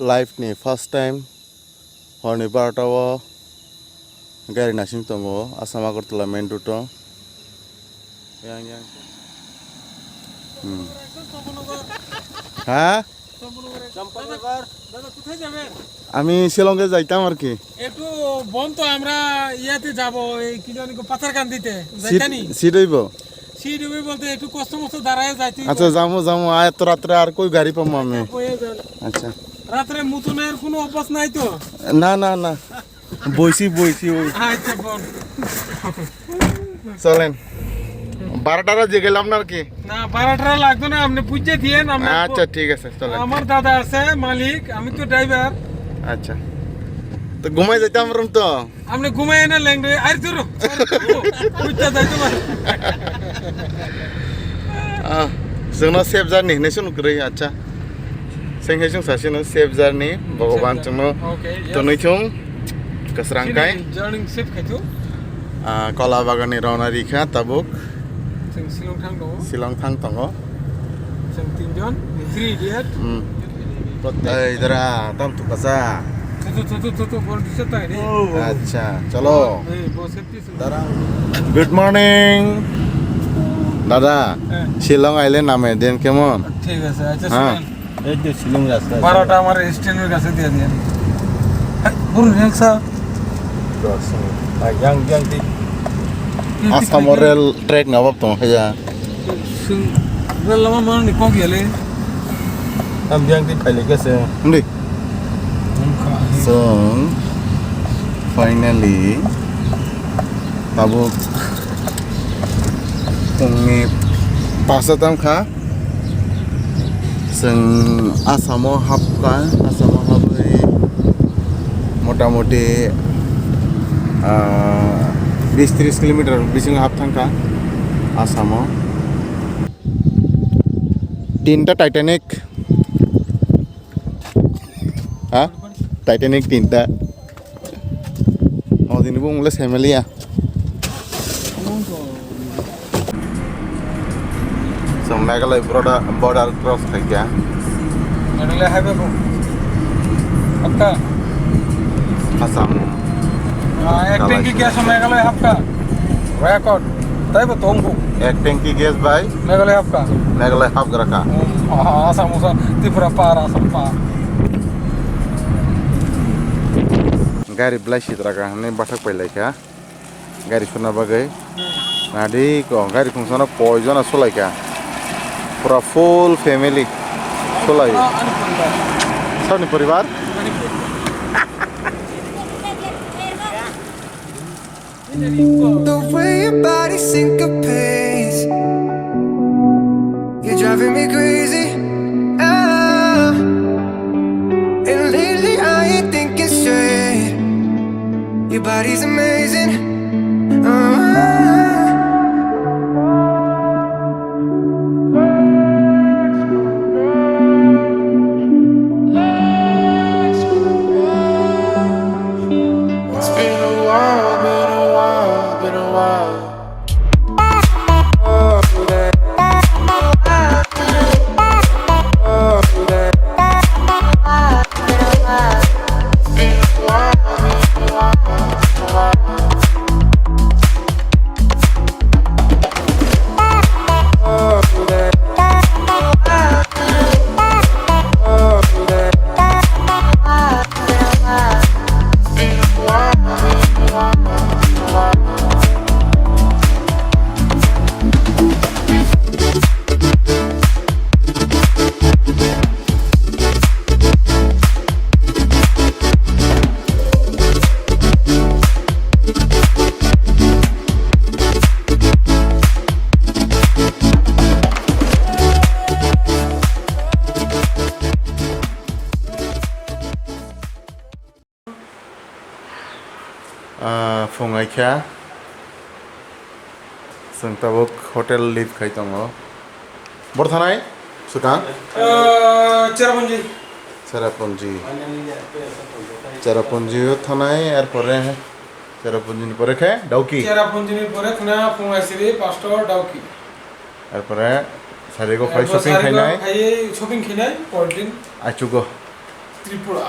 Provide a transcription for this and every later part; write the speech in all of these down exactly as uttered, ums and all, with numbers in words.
Life ni first time horni barota o gari nasing tongo Assam Agartala main route o. Yang, yang. Hmm. হ্যাঁ? চম্পকনগর। দাদা, কোথায় যাবেন? আমি শিলংয়ে যাইতাম আর কি। একটু বন্ধ তো, আমরা ইয়াতে যাব, এই কি জানি কো, পাথারকান্দিতে। সিট, যাইতানি? সিট হইব? সিট হইব বলতে একটু কষ্ট মষ্ট দাঁড়ায় যাইতে হইব। আচ্ছা, যাবো, যাবো। আয় তো রাত্রে আর কই গাড়ি পাবো আমি? হয়ে যান। আচ্ছা। রাত্রে মুতনের কোনো অভ্যাস নাই তো? না, না, না। বইছি, বইছি, ওই। আচ্ছা, বল। চলেন। বারো টারা যে গেলাম না আর কি। না, বারো টারা লাগতো না, আপনি বুঝে দিয়েন, আমরা আচ্ছা, ঠিক আছে, চলেন। আমার দাদা আছে, মালিক, আমি তো ড্রাইভার। আচ্ছা। তো ঘুমাই যাইতাম রুম তো। আপনি ঘুমাই এনে লেংড়ে, আর দূর। বুঝতে যাইতো না। Ah, chwngno safe journey hinwi se nukgwi, acha. Chwng hai chwng sasi no safe journey, Bhagwan chwngno okay, yes. Tonwi chwng kwsrang kai. Journey safe khai tu. Ah, kola bagan ni rona rikha tabuk. Chwng Shillong thang tongo. Shillong thang tongo. Chwng tinjon, three idiot. Hmm. Ei, dara, tam tu kasa. Tu, tu, tu, tu, tu, tu, bol bisa tai ni. Acha, chalo. Ei, bo safety Good morning, দাদা। হ্যাঁ। শিলং আইলে নামে দেন কেমন? ঠিক আছে, আচ্ছা, হ্যাঁ। শুনেন। এই যে শিলং রাস্তা আছে। বারোটা আমার স্ট্যান্ডের কাছে দিয়ে দিয়েন। হ্যাঁ, বলুন, হ্যাঁ, স্যার। দশ মিনিট। আর young, young the. Assam o rail track na bab tong haya. Sing, rel lama mana ni kok ya le? Tam yang di phaile kese. Hindi. Chwng finally tabuk phungni pasta tang kha. Chwng Assam o hapkha, Assam o habwi motamoti, ah, bis tris kilometer bisingo hap thang kha Assam o. Tinta Titanic. Ha? Titanic tinta. Nodini bo mungla family ya. So Meghalaya border, border cross khai kya? Meghalaya highway ko. Hakka. Assam. Ah, ek tanki gas Meghalaya hakka. Record. Tai bo tongbu. Ek tanki gas bai. Meghalaya hapkha. Meghalaya hapgra kha. Um, ah, Assam, Assam, Tripura par, Assam par. Gari belai sitra kha, hinwi bathak pai lai kha. Gari suna bagwi. Nadi ko, gari khungsano koi jona sulai kha. Pura full family sulai. Ah, ani poribar. Sani poribar? Ani poribar. The way your body syncopates, you're driving me crazy. Ah. And lately I ain't thinking straight. Your body's amazing. Ah. It's been a while, been a while, been a while. Ah, phung ai kha. Chwng tabuk hotel leave khai tongo. Bor thanai? Sutan? Ah, Cherrapunji. Cherrapunji. Cherrapunji o thanai, er pore Cherrapunji ni pore khe Dawki. Cherrapunji ni pore khna phung ai siri pastor Dawki. Er pore sarigo phai shopping khainai. Phai shopping khainai, pordin. Achugo. Tripura.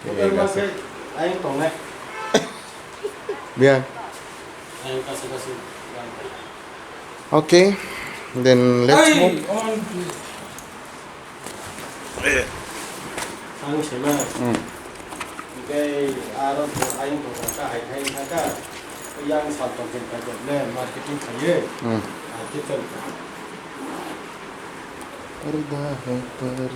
Thik ase. Ayang tongnai. Biya. Ayang kasi kasi. Okay, then let's move. Ang sema. Hmm. Hingke aro ayang tongkha, hai khai thangkha. Yang sal tongkha, ne marketing khaye. Hmm. Hai khe chal. Parda hai parda.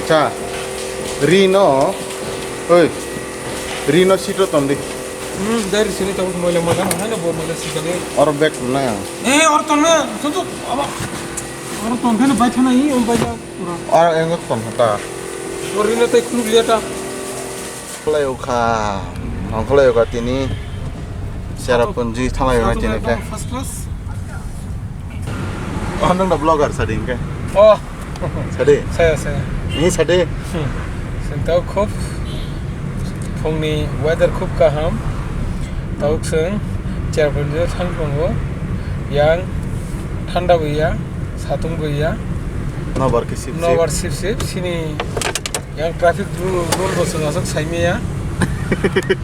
Acha, ri no, oi, ri no sito tondi. Hmm, dari sini tahu mulai makan, mana buat mulai sini. Or bag na. Eh, or tong na, tutup, apa? Or tong kan baca na ini, om baca. Oro engok tong kha ta. Oro rina tei khuluk liya ta. Khlai o kha. Ang khlai o kha tini. Cherrapunji thanglai o tini khe. First class. Oh, nang da vlogger sadi hingke. Oh. Sadi. Saya, saya. Ni sadi. Hmm. Sintau khub. Phungni weather khub kaham. Tabuk chwng Cherrapunjio thang tongo. Yang thanda bo ya, satung bo ya. Nobar khe sip sip. Nobar sip sip. Sini yang traffic rule, rule bo chwng aswk saimaya.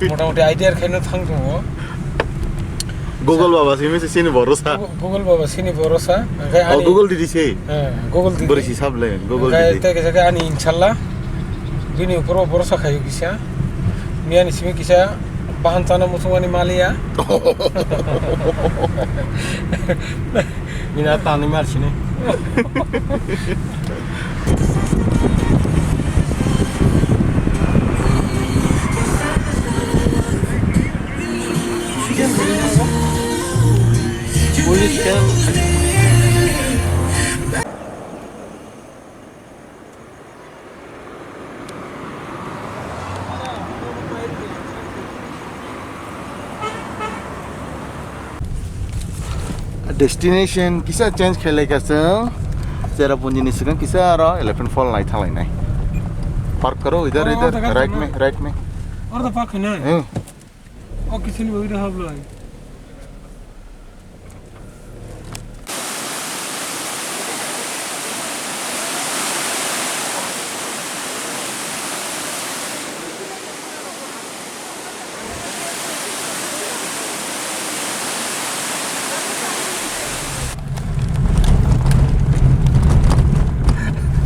Motamoti idea khaino thang tongo. Google baba simi se sini borosa. Google, Google baba sini borosa. Hingke oh, ani Google didi se. Eh, Google didi. Bori si sable, Google hingke didi. Tei kaisa khe ani inshallah. Bini upor o borosa khayo kisa. Miya ni simi kisa bahan chana muchungmani maliya. Mina tani mar sini. Destination kisa change khailai ka chwng. Cherrapunji ni swkang kisa aro Elephant Fall naithalainai. Park karo idhar, oh, idhar, right mein, right mein. Oro park khainai. Hmm. O kisini bagwi da hablai.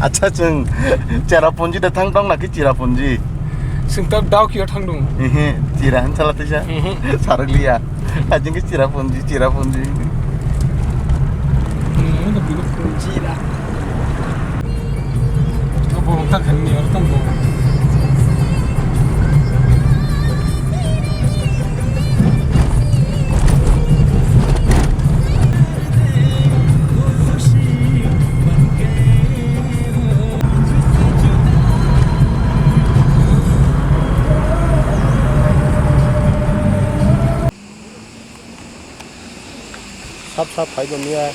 Acha, chwng Cherrapunji da thang tong na ki Chirapunji? Chwng tak Daokio thang dong. Ehe, Chira han chala tisa. Mhm. Sarok liya. Ajing ke Chirapunji, Chirapunji. Chira. Abo tak khan ni or tang bo. Sap sap phai bo miya.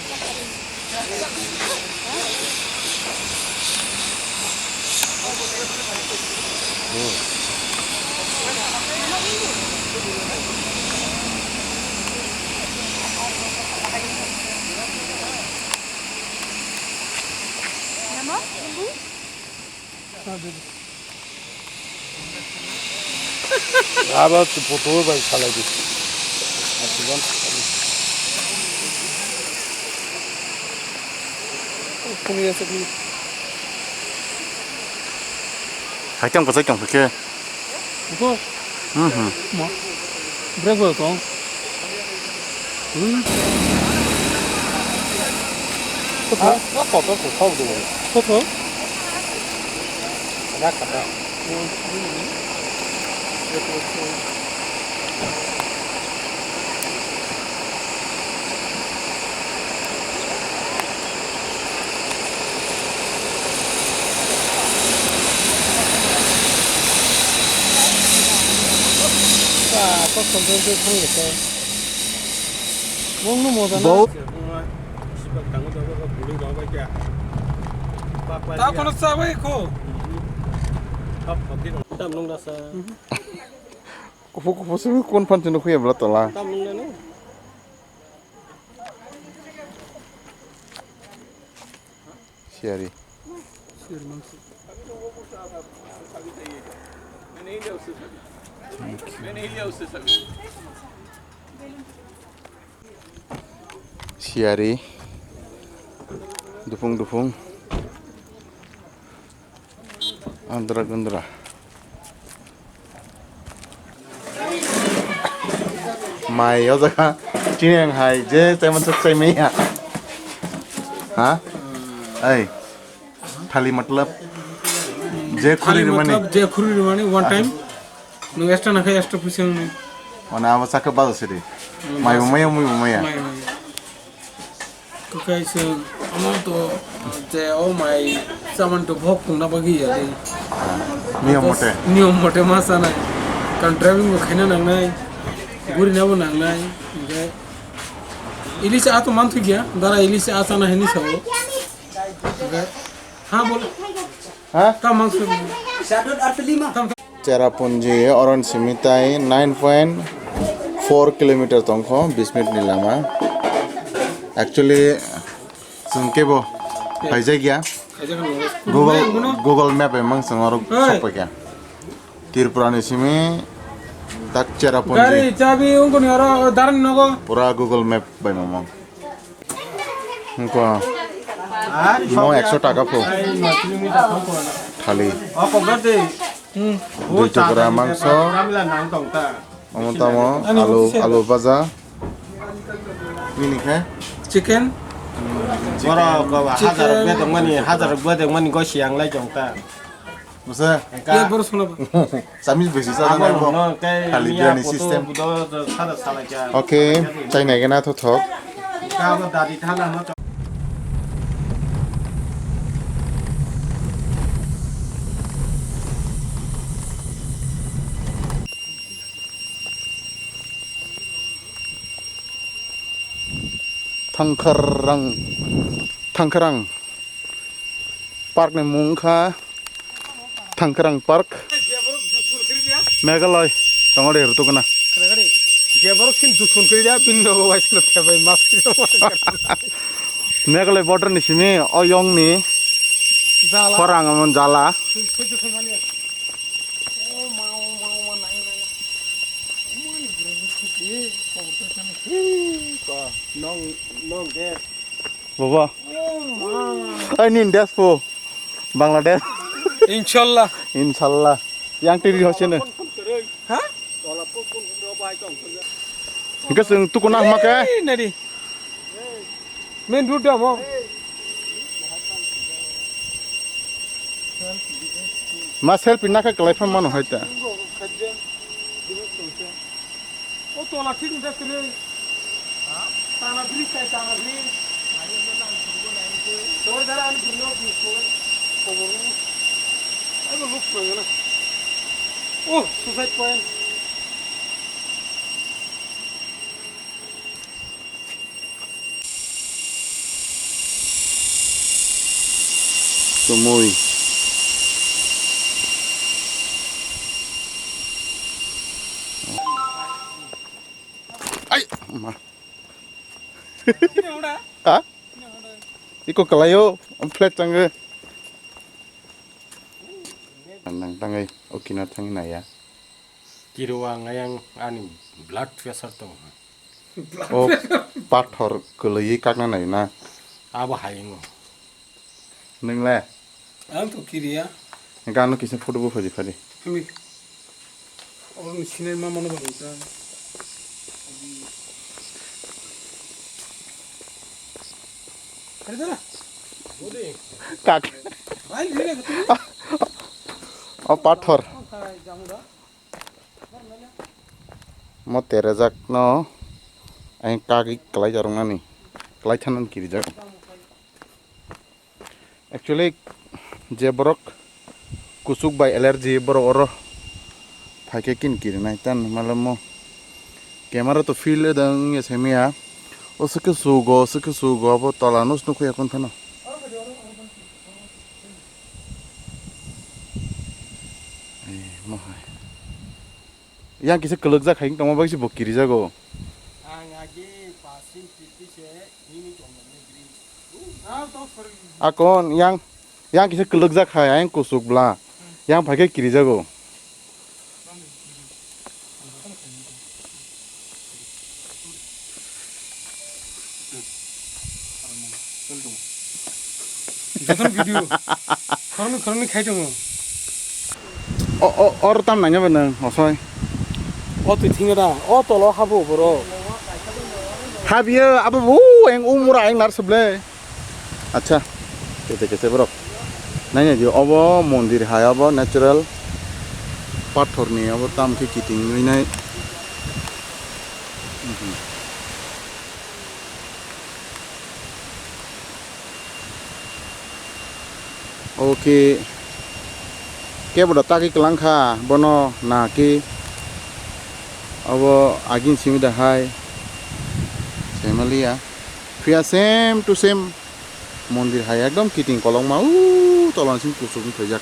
Abo photo bai salai di. Hai tong, kwchai tong khe. Iko? Hmm, hmm. Ma. Break bo tong. Hmm. Kotor? Ah, kotor, kotor, kotor. Kotor? Ada kata. Hmm. Ba, kok control khe thang le khe. Mung no moja na. Bo- Ta kono sa bai ko. Kupu kupu simi kun phan chino khuya bla tola. Siyari. Siyari. Dupung dupung. Andra gundra. Mai o jaga chini ang hai je chaiman chuk chai maya. Ha? Ai. Thali matlab je khuri rimani. Matlab je khuri rimani one time. Nwng extra nakha extra pusi ang. Mana abo sakha bajo siri. Mai bo maya, mui bo maya. Mai, mai. Kwkai se omo to je o mai saman to bhok tongna bagwi ya de. Niyom mote. Niyom mote ma sanai. Kan driving bo khaina nangnai. Guri na bo nangnai. Hingke ilis a to man thik ya. Dara ilis a sana hini sao. Hingke ha bol. Ha? Tam mang se. Tam, tam. Cherrapunji oron simi tai nine point four kilometer tongkho, bis minute ni lama. Actually, chwng kebo phaijakya. Google, Google Map bai mang chwng oro sokpaikha. Tripura ni simi tak Cherrapunji. Gari chabi ungkoni oro darani nogo. Pura Google Map bai mamang. Hingko. Mo ekso taka pho. Thali. Dui tukra mangso. Omo tamo alu, alu baja. Nini khe? Chicken. Borok hajar bedeng mani, hajar bedeng mani gosi ang lai jong ta. Busa? Yak boro sona ba. Samis besi sa na bo. Khali biryani system. Okay, chai nai gana tho thok. Thangkharang, Thangkharang. Park ni mung wngkha Thangkharang Park, Meghalaya tongo de rwtugna. Je borok sin dusun kiri ya, bini nogo waisano tebai mas kiri ya. Meghalaya border ni simi oyong ni jala. Khorang amon jala. Sujud khaimani. Oh, ma, oh, ma, oh, ma, nai, nai. Oh, ma, ni bro, ni bro, eh, kobor khaimani. Hi, ko, nong, nong de. Bobo. Ai, nin Desh po. Bangladesh. Inshallah. Inshallah. Yang tiri hoche ne. Ha? Hingke chwng tukuna hama khe. Ei, nari. Main road da mo. Ma selfie nakha kwlai phan mano hai ta. O tola thik wngkha kwrwi. Tana bridge tai, tana bridge. Tawai dara ani bwrwino bridge kobor. Aibo look kwrwngna. Oh, suicide point. Tumui. Ai, ma. Ha? Iko kalayo, flat tangge. Nang tangai, okina thang naya. Kiro ang ayang ani blood pressure tong. O pathor kwlwi kakna nai na. Abo hayungo. Nwng le? Ang to kiriya. Hingke ano kisa photo bo phai di phai di. Himi. Oro ni sinai ma mano ba nang ta. Kari dara. Kak. Rai, rai, rai. O pathor. Ang khai jamu da. Mo terejak no ang kagwi kwlai jarwknani, kwlai thanani kirijak. Actually, je borok kuchuk bai allergy borok oro phaikhe kin kirinai tan malamo camera to feel edong ya semia. O se ke sugo, se ke sugo, abo tola no se nukho yakon phano. Eh, mohai. Yang kisa kwlwkjak hai wng tongma bai se bo kirijago. Ang agi pasin fifty se nini tongmani bridge. Akon yang, yang kisa kwlwkjak hai, ayang kusuk bla. Yang phaikhe kirijago. Jotono video khoroknwi khoroknwi khai tongo. O, o, or tam nangya ba nang, osoi. O twi thinga da, o tolo habo boro. Habiyo, abo bu, eng umura, eng nar suble. Acha, kete kete borok. Naina di, obo mondir hai, obo natural pathor ni, obo tam khe kiting wngnai. Mhm. Oke. Kebo da tagwi kwlang kha, bono na ki. Obo agin simi da hai. Semaliya. Phiya same to same. Mondir hai ekdom kiting kolokma, u tola sing kusuk wng khaijak.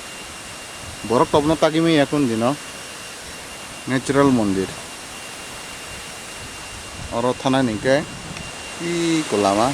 Borok tobno tagwi manya kun dino. Natural mondir. Oro thanai hwnkhe iko lama.